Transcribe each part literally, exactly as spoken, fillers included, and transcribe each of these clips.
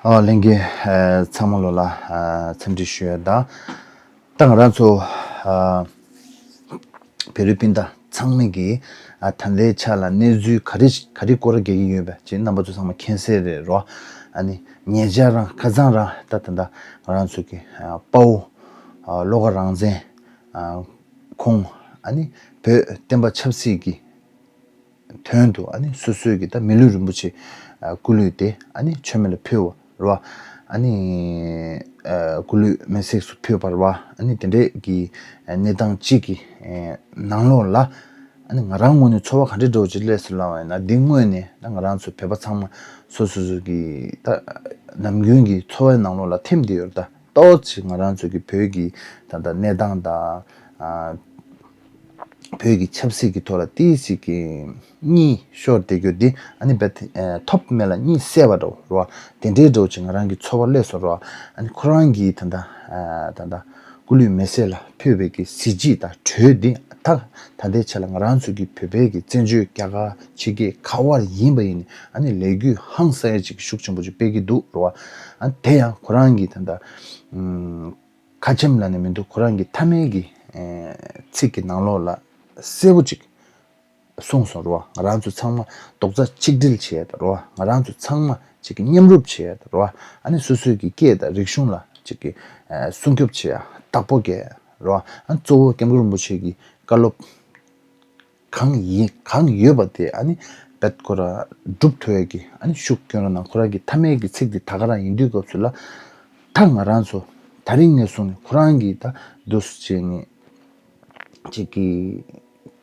ཨ་ལྷན་རྒྱས་ཚང་མ་ལོ་ལ་འཚམས་འདྲི་ཞུ་ཡ་དང་། ད་ང་རང་ཚོ་ཨ་བོད་རིགས་སྤུན་ཟླ་ཚང་མས་ཀྱི་ཨ་ད་ལྟའི་ཆ་ལ་གནས་ཚུལ་ག་རེ་ག་རེ་སྐོར་རྒྱག་གི་ཡོད་པ་ཅིག་རྣམ་པ་ཚོ་ཚང་མ་མཁྱེན་གསལ་རེད་རོ། ཨ་ནི་ཉེ་ཆར་རང་ཁ་སང་རང་ད་ད་ད་ང་རང་ཚོ་གི་ཨ་དཔའ་བོ་ཨ་བློ་དགའ་རང་བཙན་ཨ་ཁོང་ཨ་ནི་བོད་བསྟན་པ་ཆབ་སྲིད་ཀྱི་དོན་དུ་ཨ་ནི་སོ་སོའི་གི་ད་མི་ལུས་རིན་པོ་ཆེ་ཨ་སྐུ་ལུས་དེ་ཨ་ནི་མཆོད་མེ་ལ་ཕུལ་བ་རེད་བ། ཨ་ནི་ཨ་སྐུ་ལུས་མེ་སྲེག་སུ་ཕུལ་བ་རེད་བ། ཨ་ནི་དེ་འདྲས་ཀྱི་ཨ་གནས་སྟངས་གཅིག་གི་ཨ་ནང་ལོགས་ལ་ཨ་ནི་ང་རང་ངོས་ནས་ཚོར་བ་ག་འདྲས་འདྲ་བོ་ཅིག་སླེབས་སོང་ལབ་པ་ཡིན་ན། འདི་དངོས་གནས་ད་ང་རང་ཚོ་བོད་པ་ཚང་མ་སོ་སོ་སོ་གི་ད་ནམ་རྒྱུན་གྱི་འཚོ་བའི་ནང་ལོགས་ལ་ཐིམ་བསྡད་ཡོད་རེད། ད་ཏོག་ཙམ་ང་རང་ཚོ་གི་བོད་ཀྱི་ད་ལྟ་གནས་སྟངས་དང་ཨ་བོད་ཀྱི་ཆབ་སྲིད་ཀྱི་ཐོག་ལ་ཏིས་ཅིག་གི་གཉིད་ཤོར་བསྡད་རྒྱུ་འདི་ཨ་ནི་རྦད་དེ་ཐོབ་མེད་ལ་གཉིད་སད་པ་འདྲ་བོ་རེད་བ། དེ་འདྲའི་འདྲ་བོ་ཅིག་ང་རང་གི་ཚོར་བ་སླེབས་སོང་རེད་བ། ཨ་ནི་ཁོ་རང་གིས་ད་ལྟ་ཨ་ད་ལྟ་སྐུ་ལུས་མེ་སྲེག་ལ་ཕུལ་བའི་གི་གཟི་བརྗིད་དང་གྲོས་འདི་ད་ད་ལྟའི་ཆ་ལ་ང་རང་ཚོ་གི་བོད་པའི་གི་བཙན་བྱོལ་རྒྱ་གར་ཕྱི་རྒྱལ་ག་བར་ཡིན་པ་ཡིན་ཨ་ནི་ལས་འགུལ་ཧང་སང་ཡ་ཅིག་ཤུགས་ཆེན་པོ་ཅིག་སྤེལ་གྱི་འདུག་རེད་བ། ཨ་ནི་དེ་ཡང་ཁོ་རང་གིས་ད་ལྟ་ཨམ། ཁ་ཆེམས་ལ་ནི་མི་འདུག་ཁོ་རང་གི་མཐའ་མའི་གི་ཨེ་ཚིག་གི་ནང་ལོགས་ལ་གསལ་པོ་ཅིག་གསུངས་སོང་རེད་བ། ང་རང་ཚོ་ཚང་མ་རྡོག་རྩ་གཅིག་སྒྲིལ་བྱེད་ཡ་ད་རེད་བ། ང་རང་ཚོ་ཚང་མ་ཅིག་གི་མཉམ་རུབ་བྱེད་ཡ་ད་རེད་བ། ཨ་ནི་སོ་སོའི་གི་སྐད་དང་རིག་གཞུང་ལ་ཅིག་གི་ཨེ་སྲུང་སྐྱོབ་བྱེད་ཡ་བདག་པོ་རྒྱག་ཡ་རེད་བ། ཨ་ནི་གཙོ་བོ་སྐྱབས་མགོན་རིན་པོ་ཆེ་གི་བཀའ་སློབ་གང་ཡིན་གང་ཡོད་པ་དེ་ཨ་ནི་རྦད་ཁོ་ར་སྒྲུབ་ཐུབ་ཡས་ཀྱི་ཨ་ནི་ཤུགས་སྐྱོན་རོགས་གནང་། ཁོ་རང་གི་མཐའ་མའི་གི་ཚིག་དེ་ད་ག་རང་ཡིན་དུས་སྐབས་སུ་ལ་ད་ང་རང་ཚོ་ད་རིང་ནས་བཟུང་ནས་ཁོ་རང་གིས་ད་འདུག་སེ་བྱས་ནས་ཅིག་གི་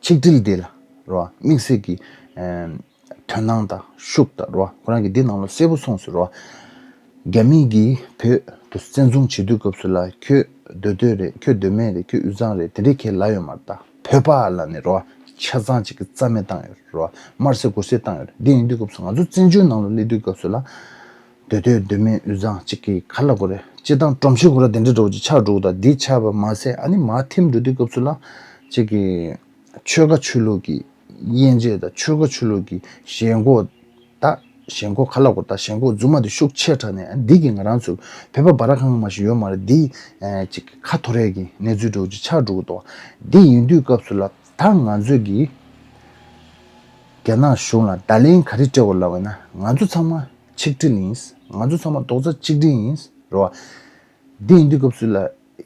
ཆིག་སྒྲིལ་དེ་ལ་རོ་དམིགས་བསལ་གྱི་ཨེམ་དོན་སྣང་དང་ཤུགས་དང་རོ་ཁོ་རང་གིས་འདི་ནང་ལ་གསལ་པོ་གསུངས་སོང་རོ། རྒྱ་མི་གིས་བོད་དུ་བཙན་བཟུང་བྱེད་དུས་སྐབས་སུ་ལ་ཁྱོད་སྡོད་སྡོད་རེད། ཁྱོད་སྡོད་མེད་རེད། ཁྱོད་དབུས་གཙང་རེད། དེ་འདྲའི་ཁས་ལ་ཡོད་མ་རེད། ད་བོད་པ་ལ་ནི་རོ་ཆ་ཚང་ཅིག་གི་རྩ་མེད་བཏང་ཡོད་རོ། དམར་བསད་སྒོར་བསད་བཏང་ཡོད་རེད། འདི་ཡིན་དུས་སྐབས་སུ་ང་ཚོ་བཙན་བྱོལ་ནང་ལ་སླེབས་དུས་སྐབས་སུ་ལ་སྡོད་སྡོད་སྡོད་མེད་དབུས་གཙང་ཅིག་གི་ག་ལ་གོ་རེད། སྤྱི་བཏང་སྒྲོམ་གཞི་གོ་ར་དེ་འདྲའི་འགྲོ་ཅིག་ཆགས་འགྲོ་གི། ད་འདི་ཆགས་པ་མ་ཟད་ཨ་ནི་མར་ཐིམ་འགྲོ་དུས་སྐབས་སུ་ལ་ཅིག་གི་ཆོལ་ཁ་ཆོས་ལུགས་ཀྱི་དབྱེ་འབྱེད་དང་ཆོལ་ཁ་ཆོས་ལུགས་ཀྱི་ཞེན་ཁོག་ད་ཞེན་ཁོག་ག་ལ་གོ་ད་ཞེན་ཁོག་རྫུན་མ་དེ་ཤུགས་ཆེ་དྲགས་ནས་འདི་གི་ང་རང་ཚོ་བོད་པ་འབའ་ར་གང་མ་ཞིག་ཡོད་མ་རེད། འདི་ཅིག་ཁ་འཐོར་ཡས་ཀྱི་གནས་ཚུལ་འདྲ་བོ་ཅིག་ཆགས་འགྲོ་གི་འདུག་འདི་ཡིན་དུས་སྐབས་སུ་ལ་ད་ང་ཚོས་ཀྱི་རྒྱ་ནག་གཞུང་ལ་བརྡ་ལན་ག་རེ་སྤྲད་དགོས་ལབ་པ་ན་ང་ཚོ་ཚང་མ་ཆིག་སྒྲིལ་ཡིན། ང་ཚོ་ཚང་མ་རྡོག་རྩ་གཅིག་སྒྲིལ་ཡིན་རེད་བ། འདི་ཡིན་དུས་སྐབས་སུ་ལ་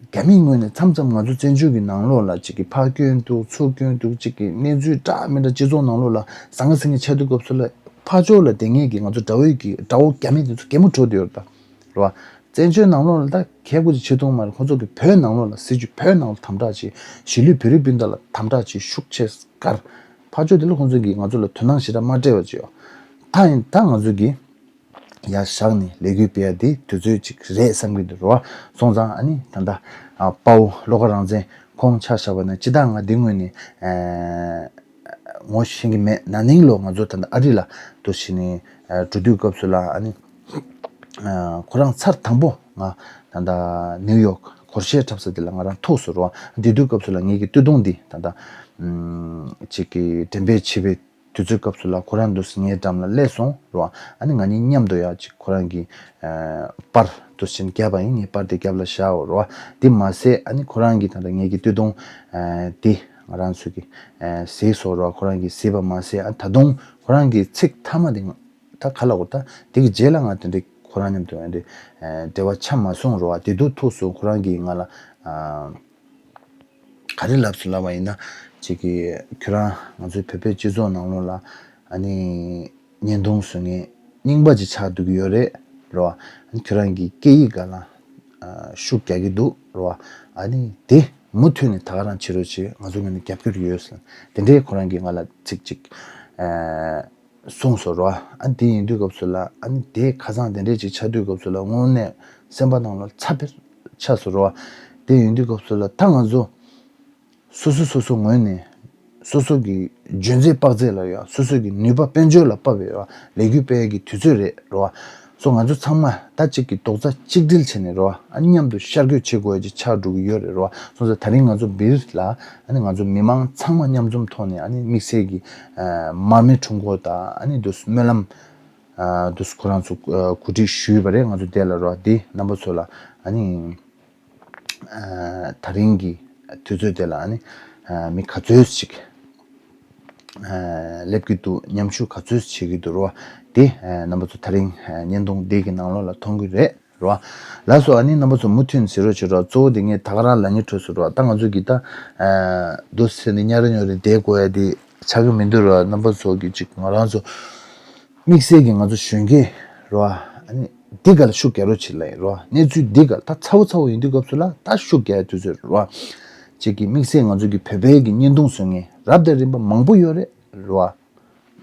རྒྱ་མིའི་ངོས་ནས་མཚམས་མཚམས་ང་ཚོ་བཙན་བྱོལ་གྱི་ནང་ལོགས་ལ་ཅིག་གི་ཕར་སྐྱོན་འདུག་ཚུར་སྐྱོན་འདུག་ཅིག་གི་གནས་ཚུལ་འདྲ་མི་འདྲ་སྤྱི་ཚོགས་ནང་ལོགས་ལ་ཟང་ངེ་ཟིང་ངེ་ཆགས་དུས་སྐབས་སུ་ལ་ཕར་ཕྱོགས་ལ་བསྡད་མཁན་གྱི་ང་ཚོ་དགྲ་བོའི་གི་དགྲ་བོ་རྒྱ་མི་དེ་ཚོ་གད་མོ་བྲོ་བསྡད་ཡོད་རེད་ད། རེད་བ། བཙན་བྱོལ་ནང་ལོགས་ལ་ད་གལ་དགོས་ཅིག་བྱེད་ཐུབ་མ་རེད། ཁོ་ཚོ་གི་བོད་ནང་ལོགས་ལ་སྲིད་ཇུས་བོད་ནང་ལ་དམ་དྲག་བྱེད། གཞིས་ལུས་བོད་རིགས་སྤུན་ཟླ་ལ་དམ་དྲག་བྱེད་ཤུགས་ཆེ་དཀར། ཕར་ཕྱོགས་དེ་ལ་ཁོ་ཚོ་གིས་ང་ཚོ་ལ་དོ་སྣང་ཞེ་དྲག་མ་སྤྲད་པ་བྱེད་ཡོད། ད་ཡིན་ད་ང་ཚོ་གིས་ཡར་བཞག་ནས་ལས་འགུལ་སྤེལ་ཡ་དེ་དུས་ཚོད་ཅིག་རེད་བསམ་གྱི་འདུག་རེད་བ། སོང་ཙང་ཨ་ནི་ད་ལྟ་ཨ་དཔའ་བོ་བློ་དགའ་རང་བཙན་ཁོང་ཆ་བཞག་པ་ན་སྤྱིར་བཏང་ང་འདི་སྔོན་ནས་ཨ་ངོ་ཤེས་ཀྱི་མེད། ན་ནིང་ལོ་ང་ཚོ་ད་ལྟ་ཨ་རི་ལ་འདུག་སེ་བྱས་ནས་ཨ་འགྲོ་དུས་སྐབས་སུ་ལ་ཨ་ནི་ཨ་ཁོ་རང་ཚར་དང་པོ་ང་ད་ལྟ་ནིའུ་ཡོག་སྒོར་གཞས་འཁྲབ་ས་དེ་ལ་ང་རང་ཐུག་སོང་རེད་བ། དེ་དུས་སྐབས་སུ་ལ་ངེད་ཀྱི་སྟོད་ཐུང་འདི་ད་ལྟ་ཨམ་ཅིག་གི་འགྲེམས་སྤེལ་བྱེད་པའི་དུས་ཚོད་སྐབས་སུ་ལ་ཁོ་རང་འདུག་སེ་ངའི་འགྲམ་ལ་སླེབས་སོང་རེད་བ། ཨ་ནི་ང་གཉིས་མཉམ་དུ་ཡ་ཅིག་ཁོ་རང་གི་ཨ་པར་འདུག་སེ་བརྒྱབ་པ་ཡིན། ངས་པར་དེ་རྒྱབ་ལ་བཞག་ཡོད་རེད་བ། དེ་མ་ཟད་ཨ་ནི་ཁོ་རང་གིས་ད་ལྟ་ངེད་ཀྱི་སྟོད་ཐུང་ཨ་དེ་ང་རང་ཚོ་གི་ཨ་གཟིགས་སོང་རེད་བ། ཁོ་རང་གིས་གཟིགས་པ་མ་ཟད་ཨ་ད་དུང་ཁོ་རང་གི་ཚིག་མཐའ་མ་དེ་ད་ག་ལ་གོ་ད་དེ་གི་རྗེས་ལ་ང་དེ་འདྲའི་ཁོ་རང་མཉམ་དུ་ཨ་འདྲའི་ཨ་འབྲེལ་བ་ཆགས་མ་སོང་རེད་བ། དེ་དུས་ཐུག་སོང་ཁོ་རང་གིས་ང་ལ་ཨ་ག་རེ་ལབ་སོང་ལབ་པ་ཡིན་ན། ཅིག་གི་ཁྱོད་རང་ང་ཚོའི་བོད་པའི་སྤྱི་ཚོགས་ནང་ལོགས་ལ་ཨ་ནི་བརྙན་ཐུང་བཟོ་མཁན་རྙིང་པ་ཅིག་ཆགས་བསྡད་ཀྱི་ཡོད་རེད་རོ། ཨ་ནི་ཁྱོད་རང་གི་སྐད་ཡིག་སྒང་ལ་ཨ་ཤུགས་རྒྱག་གི་འདུག་རོ། ཨ་ནི་དེ་མུ་མཐུད་ནས་ད་ག་རང་བྱེད་རོགས་བྱེད། ང་ཚོ་ངོས་ནས་རྒྱབ་སྐྱོར་ཡོད་ཟེར། དེ་འདྲའི་ཁོ་རང་གིས་ང་ལ་ཚིག་ཅིག་ཨ་གསུངས་སོང་རོ། ཨ་ནི་དེ་ཡིན་དུས་སྐབས་སུ་ལ་ཨ་ནི་དེ་ཁ་སང་དེ་འདྲས་ཅིག་ཆགས་དུས་སྐབས་སུ་ལ་དངོས་གནས་སེམས་པ་ནང་ལ་ཚ་འཕེར་ཆགས་སོང་རོ། དེ་ཡིན་དུས་སྐབས་སུ་ལ་ད་ང་ཚོ་སོ་སོ་སོ་སོ་ངོས་ནས་སོ་སོ་གི་འཇོན་ཚད་དཔག་ཚད་ལ་ཡ་སོ་སོ་གི་ནུས་པ་དཔལ་འབྱོར་ལ་དཔག་པའི་ཡ་ལས་འགུལ་སྤེལ་ཡ་གི་དུས་ཚོད་རེད་རོ། སོ་ང་ཚོ་ཚང་མ་ད་གཅིག་གི་རྡོག་རྩ་གཅིག་སྒྲིལ་བྱས་ནས་རོ། ཨ་ནི་མཉམ་དུ་ཤར་བསྐྱོད་བྱེད་དགོས་ཡ་ཅིག་ཆགས་འགྲོ་གི་ཡོད་རེད་རོ། སོང་ཙང་ད་རིང་ང་ཚོ་འདིར་ལ་ཨ་ནི་ང་ཚོ་མི་མང་ཚང་མ་མཉམ་འཛོམས་ཐོག་ནས་ཨ་ནི་དམིགས་བསལ་གྱི་ཨ་མར་མེ་ཁྲོམ་སྐོར་དང་ཨ་ནི་འདུག་སྨོན་ལམ་ ཨ་དུས་ཁོ་རང་ཚོ་ཨ་གོ་སྒྲིག་ཞུས་པ་རེད། ང་ཚོ་དེ་ལ་རོ། དེ་རྣམ་པ་ཚོ་ལ་ཨ་ནི་ཨ་ད་རིང་གི་དུས་ཚོད་དེ་ལ་ཨ་ནི་ཨ་མི་ག་ཚོད་ཅིག་ཨ་སླེབས་ཀྱི་འདུག་མཉམ་ཞུགས་ག་ཚོད་བྱེད་ཀྱི་འདུག་རོ། དེ་ཨ་རྣམ་པ་ཚོ་ད་རིང་ཨ་བརྙན་ཐུང་འདི་གི་ནང་ལོགས་ལ་མཐོང་གི་རེད། རོ། ལགས་སོ། ཨ་ནི་རྣམ་པ་ཚོ་མུ་མཐུད་ཟེར་རོགས་བྱེད་རོགས། གཙོ་བོ་དེ་ངས་ད་ག་རང་ལབ་སྙིང་བྲོ་སོང་རོ། ད་ང་ཚོ་གི་ད་ཨ་འདུག་སེ་ནི་ཉ་ར་ཉོ་རེ་བསྡད་དགོས་ཡ་དེ་ཆགས་ཀྱི་མི་འདུག་རོ། རྣམ་པ་ཚོ་གི་ཅིག་ང་རང་ཚོ་དམིགས་བསལ་གྱི་ང་ཚོ་གཞོན་སྐྱེས་རོ། ཨ་ནི་འདི་ག་ལ་ཤུགས་རྒྱག་རོགས་བྱེད་ལབ་ཡིན་རོ། གནས་ཚུལ་འདི་ག་ལ་ད་ཚ་བོ་ཚ་བོ་ཡིན་དུས་སྐབས་སུ་ལ་ད་ཤུགས་རྒྱག་ཡ་དུས་ཚོད་རོ། ཅིག་གི་དམིགས་བསལ་ང་ཚོ་གི་བོད་པའི་གི་བརྙན་ཐུང་བཟོ་མཁན་རབ་དང་རིམ་པ་མང་པོ་ཡོད་རེད་རོ།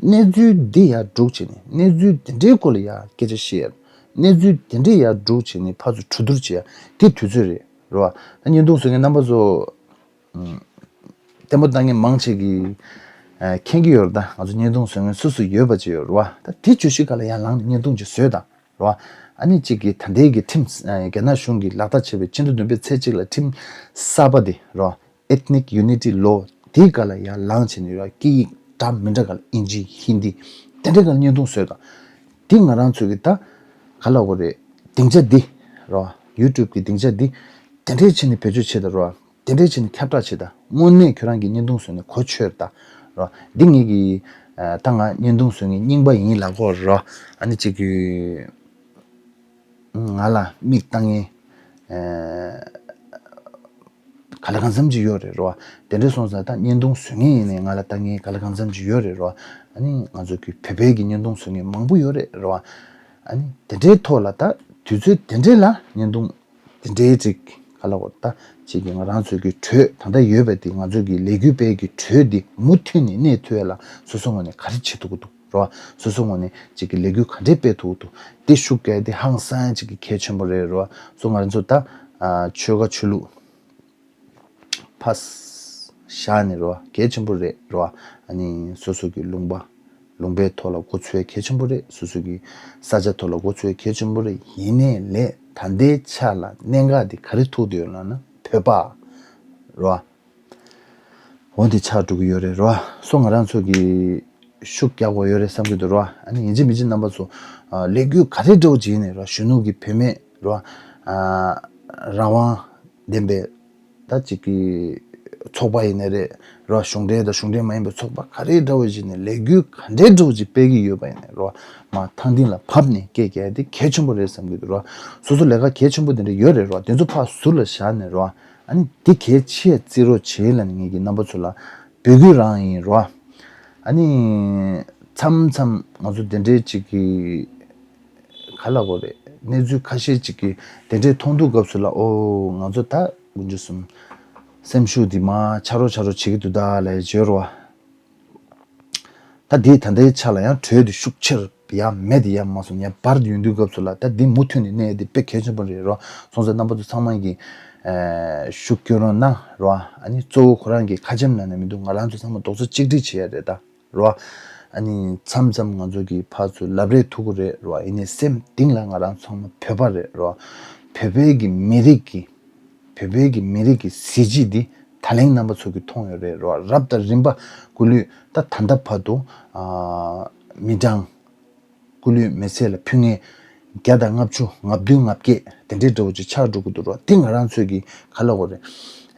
གནས་ཚུལ་འདི་ཡར་སྒྲུག་བྱས་ནས་གནས་ཚུལ་འདི་འདྲའི་སྐོར་ལ་ཡར་སྐད་ཆ་བཤད་ཡ། གནས་ཚུལ་འདི་འདྲའི་ཡར་སྒྲུག་བྱས་ནས་ཕར་ཚུར་གྲོས་བསྡུར་བྱེད་ཡ་དེ་དུས་ཚོད་རེད་རོ། ད་བརྙན་ཐུང་བཟོ་མཁན་རྣམ་པ་ཚོ་ཨ་བརྟན་པོ་བཏང་མཁན་མང་ཆེ་གིས་ཨ་མཁྱེན་གྱི་ཡོད་རེད། ད་ང་ཚོ་བརྙན་ཐུང་བཟོ་མཁན་སུ་སུ་ཡོད་པ་ཅིག་ཡོད་རེད་བ། ད་དེ་བརྗོད་གཞི་སྒང་ལ་ཡར་ལངས་ནས་བརྙན་ཐུང་ཅིག་བཟོས་དང་རོ། ཨ་ནི་གཅིག་གིས་ད་ལྟའི་གི་ཁྲིམས་ཨ་རྒྱ་ནག་གཞུང་གིས་ལག་བསྟར་བྱས་པའི་ཕྱི་ཟླ་བདུན་པའི་ཚེས་གཅིག་ལ་ཁྲིམས་གསར་པ་དེ་རོ། Ethnic Unity Law དེའི་སྒང་ལ་ཡར་ལངས་བྱས་ནས་རོ། སྐད་ཡིག་འདྲ་མི་འདྲ་སྒང་ལ་ཨིན་ཇི་ཧིན་དི་དེ་འདྲའི་སྒང་ལ་བརྙན་ཐུང་བཟོས་དང་། དེ་ང་རང་ཚོས་གི་ད་ག་ལབ་དགོས་རེད། སྡིངས་ཆ་འདི་རོ། YouTube གི་སྡིངས་ཆ་འདི་དེ་འདྲའི་བྱས་ནས་བེད་སྤྱོད་བྱེད་དང་རོ། དེ་འདྲའི་བྱས་ནས་ཁྱབ་བསྒྲགས་བྱེད་དང་། དངོས་གནས་ཁྱོད་རང་གིས་བརྙན་ཐུང་བཟོས་ནས་གོ་ཆོད་དང་རོ། འདི་ངེད་ཀྱི་ཨ་ད་ང་བརྙན་ཐུང་བཟོ་མཁན་རྙིང་པ་ཡིན་ལབ་དགོས་རོ། ཨ་ནི་གཅིག་གི་ང་ལ་མིག་བཏང་མཁན་ཨ་ག་ལ་གང་འཚམ་ཅིག་ཡོད་རེད་རོ། དེ་འདྲ་སོང་ཙང་ད་བརྙན་ཐུང་བཟོ་མཁན་ཡིན་ནའི་ང་ལ་ལྟ་མཁན་ག་ལ་གང་འཚམ་ཅིག་ཡོད་རེད་རོ། ཨ་ནི་ང་ཚོ་གི་བོད་པའི་གི་བརྙན་ཐུང་བཟོ་མཁན་མང་པོ་ཡོད་རེད་རོ། ཨ་ནི་དེ་འདྲའི་ཐོག་ལ་ད་དུས་ཚོད་དེ་འདྲའི་ལ་བརྙན་ཐུང་དེ་འདྲའི་ཅིག་ག་ལ་གོ་ད་ཅིག་གི་ང་རང་ཚོའི་གི་གྲོས་ད་ལྟ་ཡོད་པ་དེ་ང་ཚོའི་གི་ལས་འགུལ་སྤེལ་གི་གྲོས་འདི་མུ་མཐུད་ནས་གནས་ཐུབ་ཡ་ལ་སོ་སོ་ངོས་ནས་ག་རེ་བྱེད་ཐུབ་ཀྱི་འདུག་རོ། སོ་སོ་ངོས་ནས་ཅིག་གི་ལས་འགུལ་ག་འདྲས་སྤེལ་ཐུབ་ཀྱི་འདུག་དེ་ཤུགས་རྒྱག་ཡ་དེ་ཧང་སང་ཅིག་གི་གལ་ཆེན་པོ་རེད་རོ། སོ་ང་རང་ཚོ་ད་ཨ་ཆོལ་ཁ་ཆོས་ལུགས་ཕར་བཞག་ནས་རོ། གལ་ཆེན་པོ་རེད་རོ། ཨ་ནི་སོ་སོ་གི་ལུང་པ་ལུང་པའི་ཐོག་ལ་འགོ་ཚུགས་ཡ་གལ་ཆེན་པོ་རེད། སོ་སོ་གི་ས་ཆ་ཐོག་ལ་འགོ་ཚུགས་ཡ་གལ་ཆེན་པོ་རེད། ཡིན་ནའི་ལས་ད་ལྟའི་ཆ་ལ་གནད་འགག་འདི་ག་རེ་ཐུག་བསྡད་ཡོད་ལབ་ན་བོད་པ་རོ། འོ་འདི་ཆགས་འགྲོ་གི་ཡོད་རེད་རོ། སོ་ང་རང་ཚོ་གི་ཤུགས་རྒྱག་དགོས་ཡོད་རེད་བསམ་གྱི་འདུག་རོ། ཨ་ནི་ཡིན་གཅིག་མིན་གཅིག་རྣམ་པ་ཚོ་ཨ་ལས་འགུལ་ག་རེ་འདྲ་བོ་བྱས་ནས་རོ། གཞོན་ནུ་གི་བུད་མེད་རོ། ཨ་རང་དབང་ལྡན་པའི་ད་ཅིག་གི་ཚོགས་པ་ཡིན་ནའི་རེད་རོ། གཞུང་འབྲེལ་དང་གཞུང་འབྲེལ་མ་ཡིན་པའི་ཚོགས་པ་ག་རེ་འདྲ་བོ་བྱས་ནས་ལས་འགུལ་ག་འདྲའི་འདྲ་བོ་ཅིག་སྤེལ་གྱི་ཡོད་པ་ཡིན་ནའི་རོ། མར་ཐང་སྟེང་ལ་བབས་ནས་སྐད་རྒྱག་ཡ་དེ་གལ་ཆེན་པོ་རེད་བསམ་གྱི་འདུག་རོ། སོ་སོ་ལས་ཀ་གལ་ཆེན་པོ་དེ་འདྲ་ཡོད་རེད་རོ། དེ་ཚོ་ཕར་ཟུར་ལ་བཞག་ནས་རོ། ཨ་ནི་འདི་གལ་ཆེ་བརྩི་རོགས་བྱེད་ལབ་ནས་ངེད་ཀྱིས་རྣམ་པ་ཚོ་ལ་འབོད་སྐུལ་རང་ཡིན་རོ། ཨ་ནི་མཚམས་མཚམས་ང་ཚོ་དེ་འདྲའི་ཅིག་གི་ག་ལ་གོ་རེད། གནས་ཚུལ་ཁ་ཤས་ཅིག་གི་དེ་འདྲའི་མཐོང་དུས་སྐབས་སུ་ལ་ཨོ་ང་ཚོ་ད་དཀོན་མཆོག་གསུམ་སེམས་ཤུགས་འདི་མར་ཆག་རོ་ཆག་རོ་བྱེད་ཀྱི་འདུག་ད་ལབ་བརྗོད་རོ། ད་འདི་ད་ལྟའི་ཆ་ལ་ཡང་གྲོས་འདི་ཤུགས་ཆེར་ཡར་མེད་དེ་ཡར་མ་སོང་ཡར་འབར་ཡོང་དུས་སྐབས་སུ་ལ་ད་འདི་མུ་མཐུད་ནས་གནས་འདི་དཔེ་གལ་ཆེན་པོ་རེད་རོ། སོང་ཙང་རྣམ་པ་ཚོ་ཚང་མ་གིས་ཨེ་ཤུགས་སྐྱོན་རོགས་གནང་རོ། ཨ་ནི་གཙོ་བོ་ཁོ་རང་གི་ཁ་འཆམ་ནང་ནས་མི་འདུག་ང་རང་ཚོ་ཚང་མ་རྡོག་རྩ་གཅིག་སྒྲིལ་བྱེད་ཡ་རེད་ད་རོ། ཨ་ནི་མཚམས་མཚམས་ང་ཚོ་གི་ཕར་ཚུར་ལབ་རེས་ཐུབ་ཀྱི་རེད་རོ། ཡིན་ནའི་སེམས་གཏིང་ལ་ང་རང་ཚང་མ་བོད་པ་རེད་རོ། བོད་པའི་གི་མི་རིགས་ཀྱི་བོད་པའི་གི་མི་རིགས་ཀྱི་གཟི་བརྗིད་འདི་ད་ལན་རྣམ་པ་ཚོ་གིས་མཐོང་ཡོད་རེད་རོ། རབ་དང་རིམ་པ་སྐུ་ལུས་ད་ད་ལྟ་བར་དུ་ཨ་མི་གྲངས་སྐུ་ལུས་མེ་སྲེག་ལ་ཕུལ་མཁན་བརྒྱ་དང་ལྔ་བཅུ་ང་བདུན་ང་བརྒྱད་དེ་འདྲའི་འདྲ་བོ་ཅིག་ཆགས་འགྲོ་གི་འདུག་རོ། འདི་ང་རང་ཚོའི་གི་ག་ལ་གོ་རེད།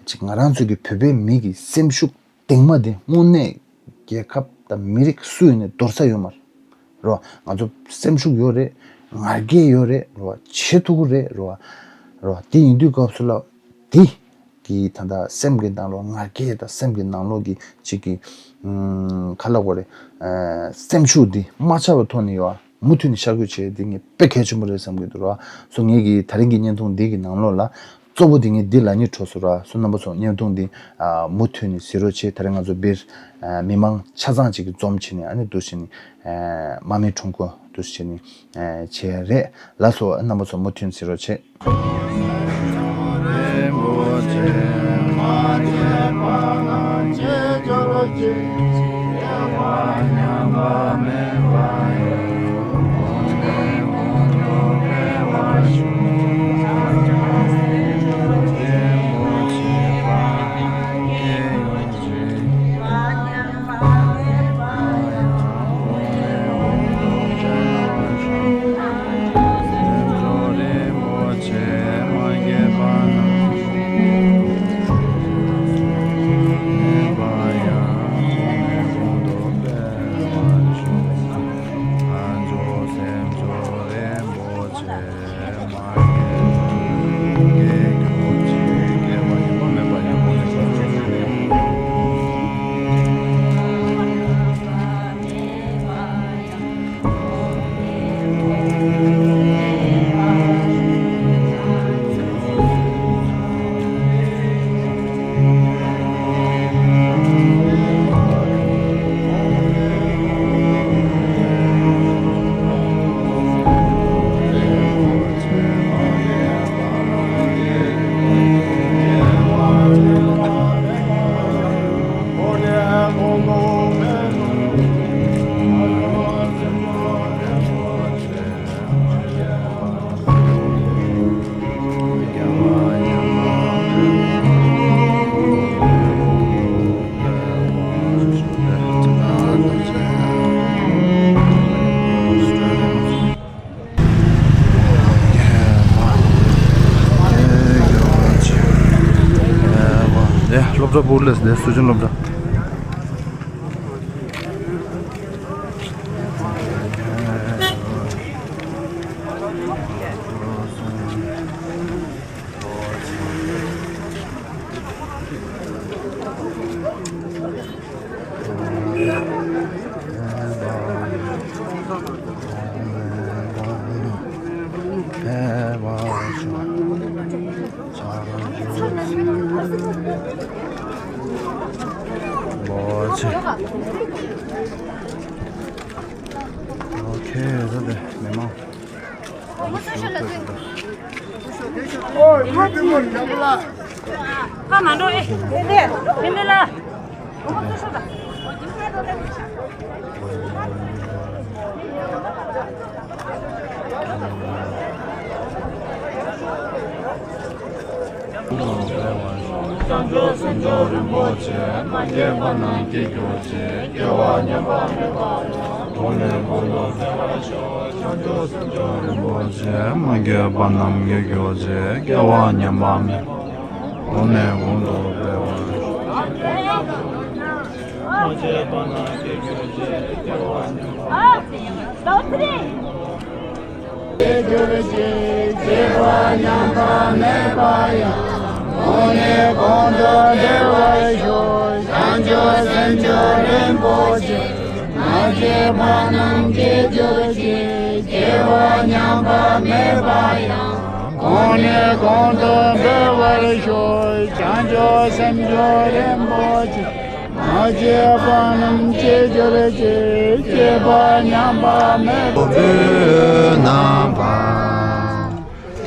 ཅིག་ང་རང་ཚོའི་གི་བོད་པའི་མི་གི་སེམས་ཤུགས་གདེང་མ་དེ་དངོས་གནས་རྒྱལ་ཁབ་དང་མི་རིགས་སུ་ཡིན་ནའི་འདོར་ས་ཡོད་མ་རེད་རོ། ང་ཚོ་སེམས་ཤུགས་ཡོད་རེད། ང་རྒྱལ་ཡོད་རེད་རོ། བྱེད་ཐུབ་ཀྱི་རེད་རོ། རོ། དེ་ཡིན་དུས་སྐབས་སུ་ལ་དེ་གི་ད་ལྟ་སེམས་ཀྱི་ནང་ལོགས་ང་རྒྱལ་དང་སེམས་ཀྱི་ནང་ལོགས་ཀྱི་ཅིག་གི་ཨམ་ག་ལ་གོ་རེད། ཨ་སེམས་ཤུགས་འདི་མ་ཆག་པའི་ཐོག་ནས་ཡོད་མུ་མཐུད་ནས་ཤར་སྐྱོད་བྱེད་ཡ་འདི་ངས་དཔེ་གལ་ཆེན་པོ་རེད་བསམ་གྱི་འདུག་རོ། སོ་ངེད་ཀྱི་ད་རིང་གི་བརྙན་ཐུང་འདི་གི་ནང་ལོགས་ལ་གཙོ་བོ་འདི་ངས་འདི་ལབ་སྙིང་བྲོ་སོང་ར། སོ་རྣམ་པ་ཚོ་བརྙན་ཐུང་འདི་ཨ་མུ་མཐུད་ནས་གཟིགས་རོགས་བྱེད། ད་རིང་ང་ཚོ་སྦིར་ཨ་མི་མང་ཆ་ཚང་ཅིག་གིས་འཛོམས་བྱས་ནས་ཨ་ནི་འདུག་བྱས་ནས་ཨ་དམག་མི་ཁྲོམ་སྐོར་འདུག་བྱས་ནས་ཨ་བྱས་རེད། ལགས་སོ། རྣམ་པ་ཚོ་མུ་མཐུད་གཟིགས་རོགས་བྱེད། སློབ་གྲྭ་བོར་ལས་ནས་སུ་ཅན་སློབ་གྲྭ། ལོ་ཆེ། ཨོ་ཁེ། ད་དེ་མི་མང་། ཁ་མ་འགྲོ་ཨེ། དེ་དེ་དེ་འདི་ལ། བྱང་ཆུབ་སེམས་མཆོག་རིན་པོ་ཆེ། མ་སྐྱེས་པ་རྣམས་སྐྱེ་གྱུར་ཅིག་སྐྱེ་བ་ཉམས་པ་མེད་པ་ཡང་། འོད་ལྔ་ཀུན་ཏུ་འཕེལ་བར་ཤོག་བྱང་ཆུབ་སེམས་མཆོག་རིན་པོ་ཆེ། མ་སྐྱེས་པ་རྣམས་སྐྱེ་གྱུར་ཅིག་སྐྱེ་བ་ཉམས་པ་མེད་པ་ཡང་། འོད་ལྔ་ཀུན་ཏུ་འཕེལ་བར་ཤོག་མ་སྐྱེས་པ་རྣམས་སྐྱེ་གྱུར་ཅིག་སྐྱེ་བ་ཉམས་པ་མེད་པ་ཡང་། སྐྱེ་གྱུར་ཅིག་སྐྱེ་བ་ཉམས་པ་མེད་པ་ཡང་། འོད་ལྔ་ཀུན་ཏུ་འཕེལ་བར་ཤོག་བྱང་ཆུབ་སེམས་མཆོག་རིན་པོ་ཆེ། མ་སྐྱེས་པ་རྣམས་སྐྱེ་གྱུར་ཅིག་སྐྱེ་བ་ཉམས་པ་མེད་པ་ཡང་། འོད་ལྔ་ཀུན་ཏུ་འཕེལ་བར་ཤོག་བྱང་ཆུབ་སེམས་མཆོག་རིན་པོ་ཆེ། མ་སྐྱེས་པ་རྣམས་སྐྱེ་གྱུར་ཅིག་སྐྱེས་པ་ཉམས་པ་མེད་པ། རྣམ་པར་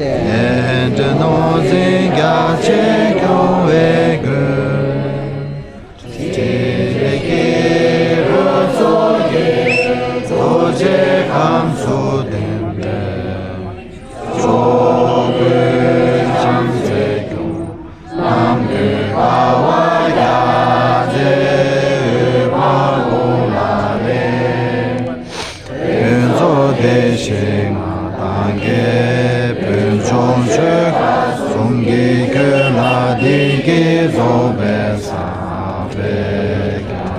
རྟེན་འབྲེལ་ནོར་འཛིན་རྒྱ་ཆེར་སྐྱོང་བའི་མགོན། ཕྲིན་ལས་ཀྱི་རོལ་མཚོ་ཡིས། རྡོ་རྗེ་ཁམས་སུ་ལྡན་པའི། ཕྱོགས་ཀུན་བྱང་རྩེར་སྐྱོང་། རྣམ་ཀུན་དགའ་བ་རྒྱ་མཚོའི་དབུས། འཕགས་པའི་ལྷ་རིགས་ཕུན་ཚོགས་བདེ་གཤེགས་མངའ་བདག་གིས། ཕུན་ཚོགས་ཆོས་གོས་ཟུང་གིས་བཀོད་ལ། བདེ་སྐྱིད་རྫོགས་པའི་ས་བོན་ཀྱང་།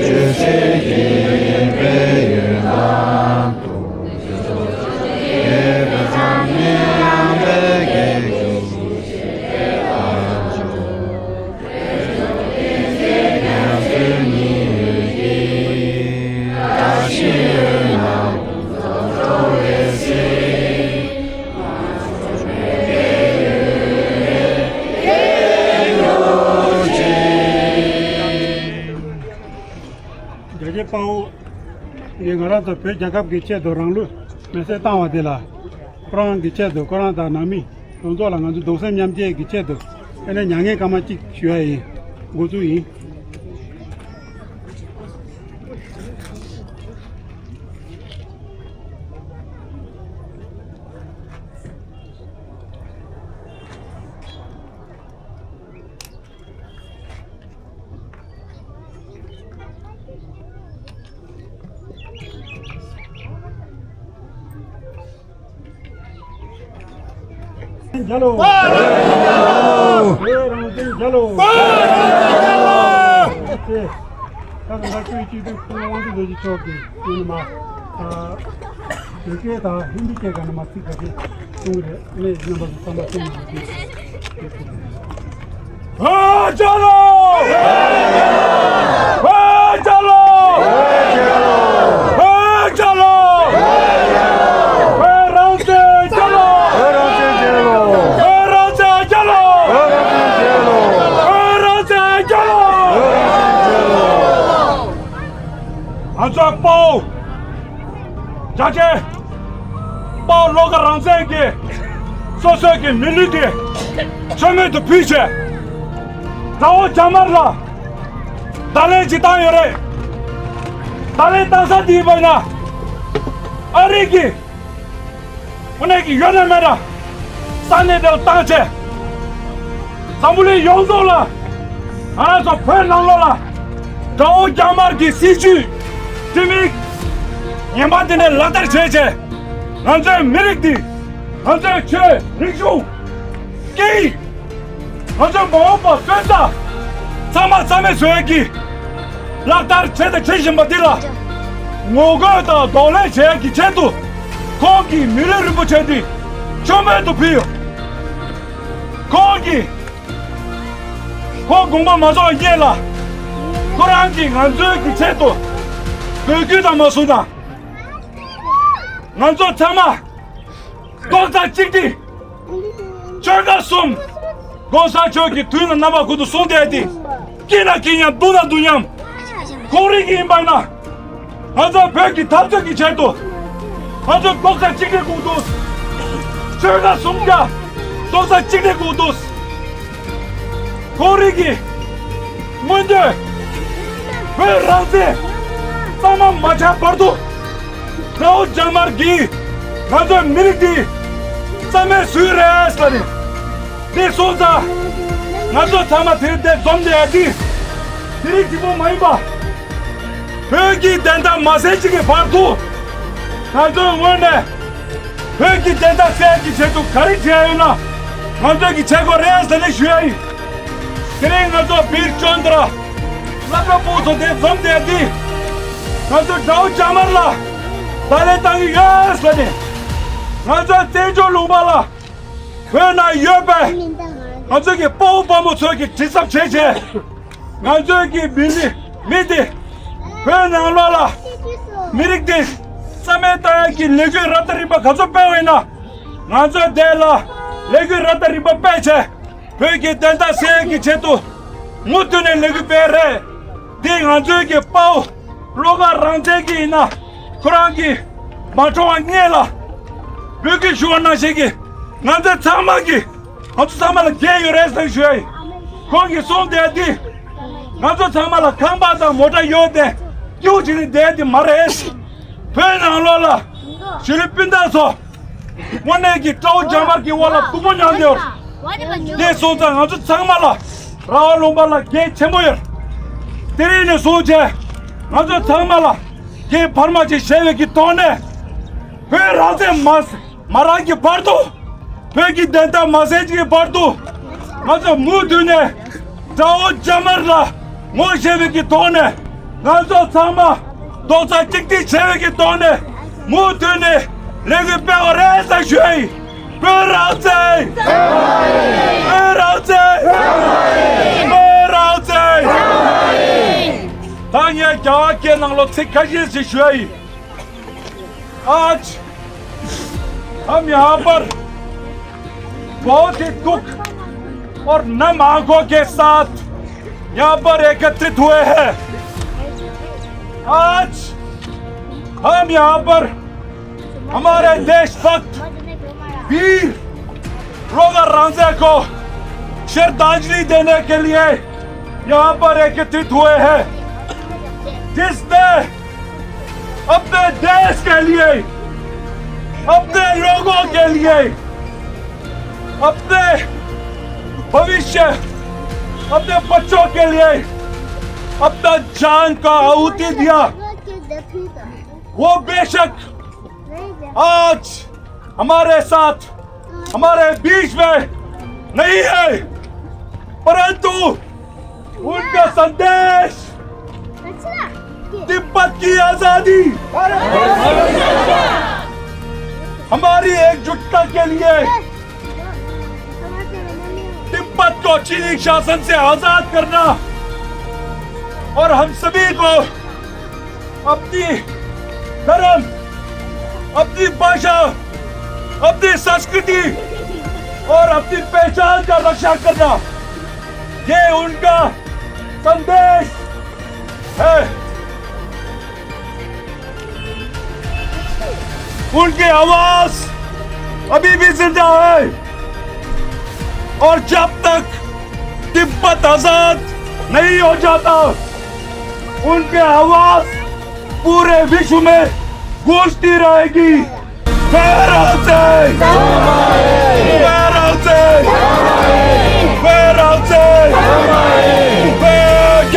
ཆོས་སྲིད་ཀྱི་དཔལ་ཡོན་དང་། ཐུགས་རྗེ་ཆེན་པོའི་བསམ་ཡས་ཡངས་པའི་གེགས་ཀྱང་ཞི་བར་འགྱུར། ཉམས་སུ་ཉེ་བའི་བཀྲ་ཤིས་འོད་སྣང་ཀུན་རྫོགས་འགྲོ་བའི་སྲིད། རྒྱལ་གཅེས་དཔའ་བོ། ངས་ང་རང་ཚོ་བོད་རྒྱལ་ཁབ་ཀྱི་ཆེད་དུ་རང་ལུས་མེར་སྲེག་བཏང་བ་དེ་ལ། ཁོ་རང་གི་ཆེད་དུ། ཁོ་རང་དང་ནང་མི་ཡོངས་རྫོགས་ལ་ང་ཚོ་གདུང་སེམས་མཉམ་སྐྱེད་ཀྱི་ཆེད་དུ། ཨ་ནི་མྱ་ངན་སྐར་མ་གཅིག་ཞུ་ཡ་ཡིན། འགོ་འཛུགས་ཡིན། རྒྱལ་ལོ། བོད་རང་བཙན་རྒྱལ་ལོ། བོད་རང་བཙན་རྒྱལ་ལོ། ད་ལྟ་བོད་སྤྱི་འཐུས་སྐུ་ངོ་དབང་ཕྱུག་རྡོ་རྗེ་མཆོག་གིས་ཡིན་ནི་མ། ཨ། བོད་སྐད་དང་ཧིན་དི་སྐད་ག་ནས་མ་ཚིག་ག་ཚིག་གསུང་གི་རེད། ཨ་ནི་རྣམ་པ་ཚོ་ཚང་མ་གསན་གནང་རོགས་གྱིས། བོད་རྒྱལ་ལོ། བོད་རྒྱལ་ལོ། བོད་རྒྱལ་ལོ། བོད་རང་བཙན་རྒྱལ་ལོ། བོད་རང་བཙན་རྒྱལ་ལོ། བོད་རང་བཙན་རྒྱལ་ལོ། བོད་རང་བཙན་རྒྱལ་ལོ། བོད་རང་བཙན་རྒྱལ་ལོ། ང་ཚོའི་དཔའ་བོ། རྒྱ་ཆེ། དཔའ་བློ་དགའ་རང་བཙན་གྱིས་སོ་སོའི་གི་མི་ལུས་དེ་མཚན་སྨད་དུ་ཕུལ་བྱས། དགྲ་བོ་རྒྱ་དམར་ལ་བརྡ་ལན་ཅིག་བཏང་ཡོད་རེད། བརྡ་ལན་བཏང་ས་དེ་ཡིན་པ་ཡིན་ན། ཨ་རི་གི་དངོས་གནས་ཀྱི་ཡོད་ན་མེད་ན་ས་གནས་དེ་ལ་བཏང་བྱས། འཛམ་བུ་གླིང་ཡོངས་རྫོགས་ལ། ང་རང་ཚོ་བོད་ནང་ལོགས་ལ་དགྲ་བོ་རྒྱ་དམར་གྱི་སྲིད་བྱུས་འཐུས་མི་ངན་པ་དེ་འདྲ་ལག་བསྟར་བྱས་བྱས། ང་ཚོའི་མི་རིགས་འདི། ང་ཚོའི་ཆོས། རིག་གཞུང་། སྐད་ཡིག། ང་ཚོའི་མ་འོངས་པ་སོན་རྩ་ཚང་མ་རྩ་མེད་བཟོ་ཡས་ཀྱི་ལག་བསྟར་བྱས་དང་བྱེད་བཞིན་པ་འདི་ལ་ངོ་རྒོལ་དང་གདོང་ལེན་བྱེད་ཡས་ཀྱི་ཆེད་དུ། ཁོང་གིས་མི་ལུས་རིན་པོ་ཆེ་འདི་མཆོད་མེ་དུ་ཕུལ་ཡོད། ཁོང་གིས་ཁོང་དགོངས་པ་མ་རྫོགས་སྔོན་ལ་ཁོ་རང་གིས་ང་ཚོའི་གི་ཆེད་དུ་འབོད་སྐུལ་དང་མ་སོང་དང་། ང་ཚོ་ཚང་མ་རྡོག་རྩ་གཅིག་སྒྲིལ། ཆོལ་ཁ་གསུམ། གོང་ས་མཆོག་གིས་དུས་ལ་རྣམ་པ་ཀུན་ཏུ་གསུངས་བསྡད་དེ། སྐྱིད་ན་སྐྱིད་མཉམ། སྡུག་ན་སྡུག་མཉམ། ཁོང་རང་གི་ཡིན་པ་ན། ང་ཚོ་བོད་ཀྱི་འཐབ་རྩོད་ཀྱི་ཆེད་དུ། ང་ཚོ་རྡོག་རྩ་གཅིག་སྒྲིལ་དགོས་འདུག་ཆོལ་ཁ་གསུམ་ཀ་རྡོག་རྩ་གཅིག་སྒྲིལ་དགོས་འདུག་ཁོང་རང་གི་མངོན་འདོད། བོད་རང་བཙན་གཙང་མ་མ་ཆགས་བར་དུ། དགྲ་བོ་རྒྱ་དམར་གྱིས་ང་ཚོའི་མི་རིགས་འདི་རྩ་མེད་བཟོས་རེད་ཟེར་ནས། དེ་སོང་ཙང་ང་ཚོ་ཚང་མ་དེ་རིང་འདིར་འཛོམས་བསྡད་ཡ་འདི་དེ་རིང་གཅིག་པོ་མ་ཡིན་པ། བོད་ཀྱི་བདེན་མཐའ་མ་གསལ་ཅིག་གི་བར་དུ། ང་ཚོའི་ངོས་ནས་བོད་ཀྱི་བདེན་མཐའ་གསལ་གྱི་ཆེད་དུ་ག་རེ་བྱས་ཡོད་ན་ང་ཚོས་ཀྱི་བྱེད་དགོས་རེད་ཟེར་ནས་ཞུ་ཡ་ཡིན། དེ་རིང་ང་ཚོ་བིར་ཅོན་དྲ་སློབ་གྲྭ་ཕྲུ་གུ་ཚོ་དེ་འཛོམས་བསྡད་དེ། ང་ཚོས་དགྲ་བོ་རྒྱ་དམར་ལ་བརྡ་ལན་བཏང་གི་ཡོད་ཟེར་ནས། ང་ཚོས་བཙན་བྱོལ་ལུང་པ་ལ་བོད་ནང་ཡོད་པའི་ང་ཚོའི་གི་དཔའ་བོ་དཔའ་མོ་ཚོས་ཀྱི་དྲི་ཟབ་བྱས་བྱས། ང་ཚོའི་གི་མི་ནི་མི་དེ་བོད་ནང་ལོགས་ལ་མི་རིགས་དེ་རྩ་མེད་བཏང་ཡག་གི་ལས་འགུལ་རབ་དང་རིམ་པ་ག་ཚོད་སྤེལ་བ་ཡིན་ན། ང་ཚོའི་དེ་ལ་ལས་འགུལ་རབ་དང་རིམ་པ་སྤེལ་བྱས། བོད་ཀྱི་བདེན་མཐའ་གསལ་ཡག་གི་ཆེད་དུ་མུ་མཐུད་ནས་ལས་འགུལ་སྤེལ་རེད། འདི་ང་ཚོའི་གི་དཔའ་བོ་བློ་དགའ་རང་བཙན་གྱི་ཡིན་ན་ཁོ་རང་གི་མ་གྲོངས་པ་སྔོན་ལ་འབོད་སྐུལ་ཞུ་བ་ནང་བཞིན་གྱི་ང་ཚོ་ཚང་མ་གི་ང་ཚོ་ཚང་མ་ལ་འགན་ཡོད་རེད་ཟེར་ཞུ་ཡ་ཡིན། ཁོང་གིས་གསུངས་བསྡད་དེ། ང་ཚོ་ཚང་མ་ལ་ཁང་པ་དང་མོ་ཊ་ཡོད་དེ་སྐྱིད་པོ་བྱས་ནས་བསྡད་དེ་མ་རེད། བོད་ནང་ལོགས་ལ་གཞིས་ལུས་སྤུན་ཟླ་ཚོ་དངོས་གནས་ཀྱི་དགྲ་བོ་རྒྱ་དམར་གྱི་འོག་ལ་སྡུག་པོ་མྱངས་ཡོད། དེ་སོང་ཙང་ང་ཚོ་ཚང་མ་ལ་ར་བ་ལུང་པ་ལ་འགན་ཆེན་པོ་ཡོད། དེ་རིང་ནས་བཟུང་བྱས་ང་ཚོ་ཚང་མ་ལ་འགན་འཕར་མ་ཅིག་བཞེས་པའི་གི་ཐོག་ནས་བོད་རང་བཙན་མ་མ་རག་གི་བར་དུ། བོད་ཀྱི་བདེན་མཐའ་མ་གསལ་གྱི་བར་དུ། ང་ཚོ་མུ་མཐུད་ནས་དགྲ་བོ་རྒྱ་དམར་ལ་ངོ་ཤེས་པའི་གི་ཐོག་ནས། ང་ཚོ་ཚང་མ་རྡོག་རྩ་གཅིག་སྒྲིལ་བྱས་པའི་གི་ཐོག་ནས་མུ་མཐུད་ནས་ལས་འགུལ་སྤེལ་བ་རེད་ཟེར་ཞུ་ཡ་ཡིན། བོད་རང་བཙན། བོད་རང་བཙན། བོད་རང་བཙན། ད་ངས་རྒྱ་གར་སྐད་ནང་ལོགས་ཚིག་ཁ་ཤས་ཤིག་ཞུ་ཡ་ཡིན། आज हम यहाँ पर बहुत ही दुख और नम आंखों के साथ यहाँ पर एकत्रित हुए हैं। आज हम यहाँ पर हमारे देशभक्त वीर रोगा रांझे को श्रद्धांजलि देने के लिए यहाँ पर एकत्रित हुए हैं, जिसने अपने देश के लिए, अपने लोगों के लिए, अपने भविष्य, अपने बच्चों के लिए अपना जान का आहुति दिया। वो बेशक आज हमारे साथ, हमारे बीच में नहीं है, परंतु उनका संदेश तिब्बत की आजादी, हमारी एकजुटता के लिए, तिब्बत को चीनी शासन से आजाद करना और हम सभी को अपनी धर्म, अपनी भाषा, अपनी संस्कृति और अपनी पहचान का रक्षा करना, ये उनका संदेश है। उनकी आवाज अभी भी जिंदा है और जब तक तिब्बत आजाद नहीं हो जाता, उनकी आवाज पूरे विश्व में गूंजती रहेगी। Where are they? Where are they? Where are they? Where are they?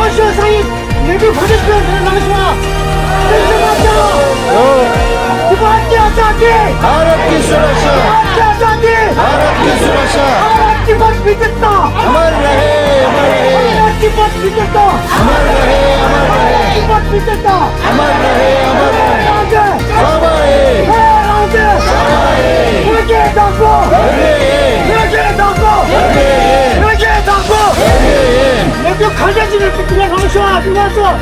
सुरक्षा सहित लेवी फटिस पे नमस्कार। भारत की आजादी। भारत की सुरक्षा। भारत की आजादी। भारत की सुरक्षा। भारत तिब्बत विजयता। अमर रहे, अमर रहे। भारत तिब्बत विजयता। अमर रहे, अमर रहे। भारत तिब्बत विजयता। अमर रहे, अमर रहे। राजे। शाबाश। हे राजे। शाबाश। राजे दागो। राजे। राजे दागो। राजे। राजे दागो। राजे। लेवी खंडे जी ने पिछले नमस्कार, नमस्कार।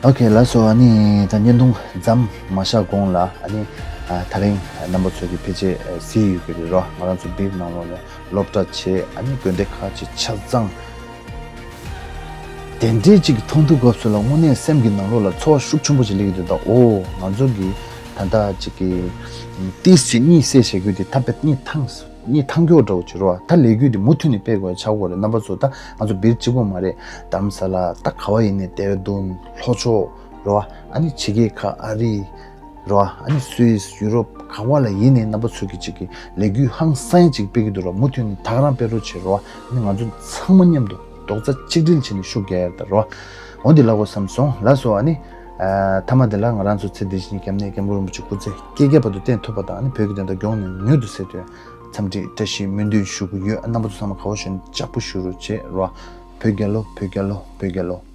ཨོ་ཁེ། ལགས་སོ། ཨ་ནི་ད་བརྙན་ཐུང་མཚམས་མ་བཞག་གོང་ལ། ཨ་ནི་ཨ་ད་རིང་རྣམ་པ་ཚོ་གི་ཕལ་ཆེར་ཨ་གཟིགས་ཡོད་ཀྱི་རེད་རོ། ང་རང་ཚོ་སྦིར་ནང་ལོགས་ནས་སློབ་གྲྭ་བྱས། ཨ་ནི་དགོན་སྡེ་ཁག་ཅིག་ཆ་ཚང་དེ་འདྲའི་ཅིག་མཐོང་དུས་སྐབས་སུ་ལ་དངོས་གནས་སེམས་ཀྱི་ནང་ལོགས་ལ་ཚོར་བ་ཤུགས་ཆེན་པོ་ཅིག་སླེབས་ཀྱི་འདུག་ད་ཨོ་ང་ཚོ་གི་ད་ལྟ་ཅིག་གི་ཏིས་ཅིག་གཉིད་སད་བྱེད་རྒྱུ་དེ་ཐབས་པད་གཉིད་ཐང་གཉིད་ཐང་སྐྱོ་འདྲ་བོ་ཅིག་རེད་བ། ད་ལས་འགུལ་དེ་མུ་མཐུད་ནས་སྤེལ་དགོས་ཆགས་ཀྱི་ཡོད་རེད། རྣམ་པ་ཚོ་ད་ང་ཚོ་སྦིར་གཅིག་པོ་མ་རེད། དྷ་རམ་ས་ལ་ད་ག་བ་ཡིན་ནའི་དེ་ར་དུན་ལྷོ་ཕྱོགས་རེད་བ། ཨ་ནི་ཕྱི་རྒྱལ་ཁག་ཨ་རི་རེད་བ། ཨ་ནི་སུད་སི་ཡུ་རོབ་ག་བ་ལ་ཡིན་ནའི་རྣམ་པ་ཚོ་གི་ཅིག་གི་ལས་འགུལ་ཧང་སང་ཅིག་སྤེལ་གྱི་འདུག་ར། མུ་མཐུད་ནས་ད་ག་རང་སྤེལ་རོགས་བྱེད་རེད་བ། ཨ་ནི་ང་ཚོ་ཚང་མ་མཉམ་དུ་རྡོག་རྩ་གཅིག་སྒྲིལ་བྱས་ནས་ཤུགས་རྒྱག་ཡ་རེད་ད་རེད་བ། འོ་འདི་ལབ་དགོས་བསམ་སོང་། ལགས་སོ། ཨ་ནི་ཨ་མཐའ་མ་དེ་ལ་ང་རང་ཚོ་ཚེ་འདི་ཕྱི་གཉིས་ཀྱི་སྐྱབས་གནས་མཁན་པོ་རིན་པོ་ཆེ་སྐུ་ཚེ་བསྐལ་བརྒྱའི་བར་དུ་བརྟན་ཐུབ་པ་དང་། ཨ་ནི་བོད་ཀྱི་དོན་དག་མགྱོགས་ནས་མྱུར་དུ་སེལ་དོན་འཚམས་འདྲི་བཀྲ་ཤིས་སྨོན་འདུན་ཞུ་གི་ཡོད། རྣམ་པ་ཚོ་ཚང་མ་ག་བ་ཞིག་ལྕགས་པོ་ཞུ་རོགས་བྱེད་རོགས། བོད་རྒྱལ་ལོ། བོད་རྒྱལ་ལོ། བོད་རྒྱལ་ལོ།